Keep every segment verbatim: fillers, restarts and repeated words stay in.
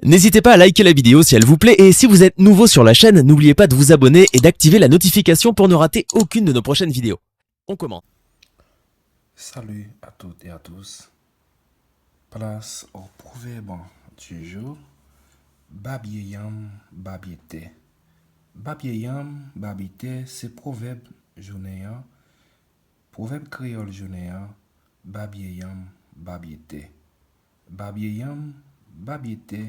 N'hésitez pas à liker la vidéo si elle vous plaît et si vous êtes nouveau sur la chaîne, n'oubliez pas de vous abonner et d'activer la notification pour ne rater aucune de nos prochaines vidéos. On commence. Salut à toutes et à tous. Place au proverbe du jour. Babye yanm, babye tè. Babye yanm, babye tè, se pwovèb jounen an. Pwovèb kreyòl jounen an, babye yanm, babye tè. Babye yanm, babye tè,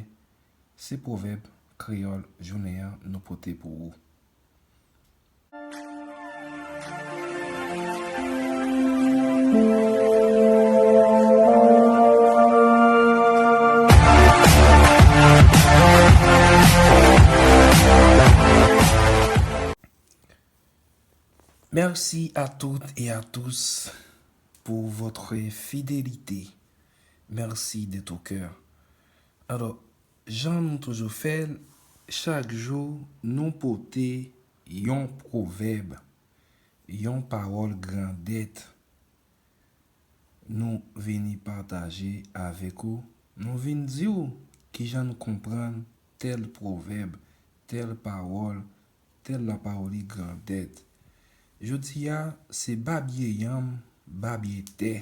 se pwovèb kreyòl jounen an nou pote pou ou. Merci à toutes et à tous pour votre fidélité. Merci de tout cœur. Alors, jan nou toujou fè l, chak jou nou pote yon pwovèb, yon pawòl grandèt. Nou vini pataje avèk ou. Nou vin di w kijan n konprann tèl pwovèb, tèl pawòl, tèl lapawòl li grandèt. Jodi a, se babye yanm, babye tè.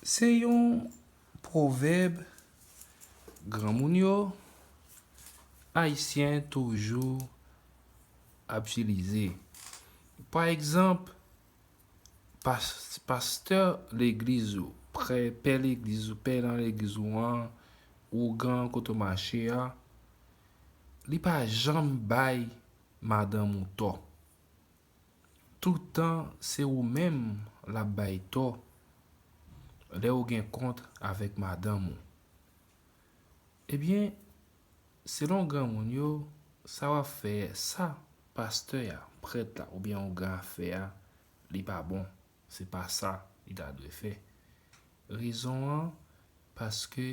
Se yon pwovèb granmoun yo, ayisyen toujou ap itilize. Pa egzanp, pas-, pastè legliz ou, prè, pè legliz ou, pè nan legliz ou an, ougan kote w mache a, li pa janm bay madanm ou tò. Tout tan, se ou menm l ap bay tò lè ou gen kont avèk madanm ou. Ebyen, selon granmoun yo, sa w ap fè, sa pastè a, prèt la, oubyen ougan an fè a, li pa bon. Se pa sa li ta dwe fè. Rezon an, paske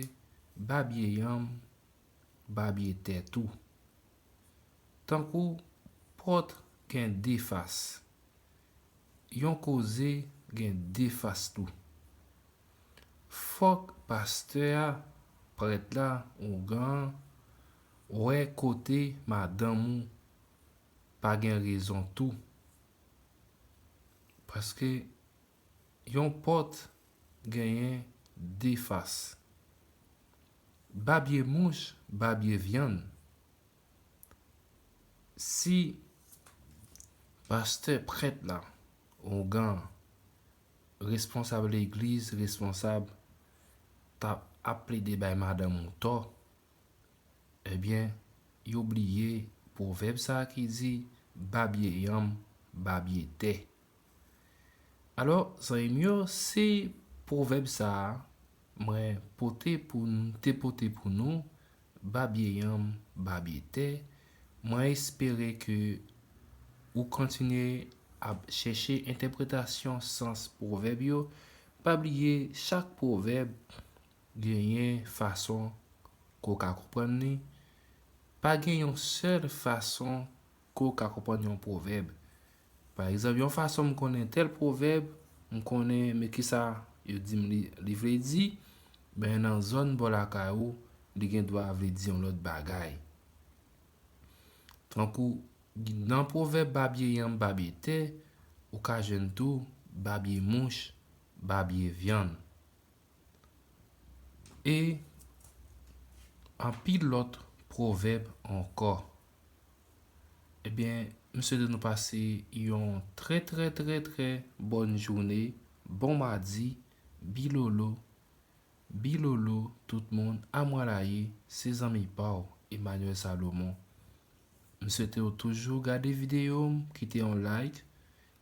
babye yanm, babye tè tou. Tankou pòt gen de fas, yon koze gen de fas tou. Fòk pastè a, prèt la, ougan an, wè kote madanm ou pa gen rezon tou. Paske yon pòt genyen de fas. Babye mouch, babye vyann. Si pastè, prèt la, ougan, responsab legliz, responsab, t ap, ap plede bay madanm ou tò, ebyen, yo bliye pwovèb sa a ki di, babye yanm, babye tè. Alò, zanmi m yo, se pwovèb sa a mwen pote pou n-, te pote pou nou, babye yanm, babye tè. Mwen espere ke ou kontinye ap chèche entèpretasyon sans pwovèb yo. Pa bliye, chak pwovèb genyen fason ke w ka konprann li. Pa gen yon sèl fason ke w ka konprann yon pwovèb. Pa egzanp, yon fason m konnen tèl pwovèb, m konnen, men kisa yo di m li, li vle di, ben, nan zòn bò lakay ou, li gen dwa vle di yon lòt bagay. Tankou, nan pwovèb babye yanm, babye tè, ou ka jwenn tou babye mouch, babye vyann. E anpil lòt pwovèb ankò. Ebyen, m swete nou pase yon trè, trè, trè, trè bòn jounen, bon madi, bilolo, bilolo, tout moun, amwalaye, se zanmi pa w, Emmanuel Salomon. M swete w toujou gade videyo m, kite yon like,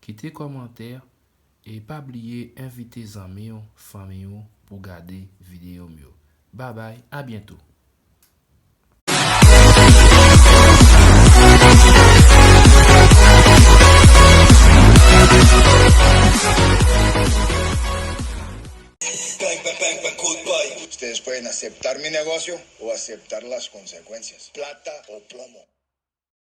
kite kòmantè, e pa bliye envite zanmi w, fanmi w pou gade videyo m yo. Babay, a byento! Ustedes pueden aceptar mi negocio o aceptar las consecuencias. Plata o plomo.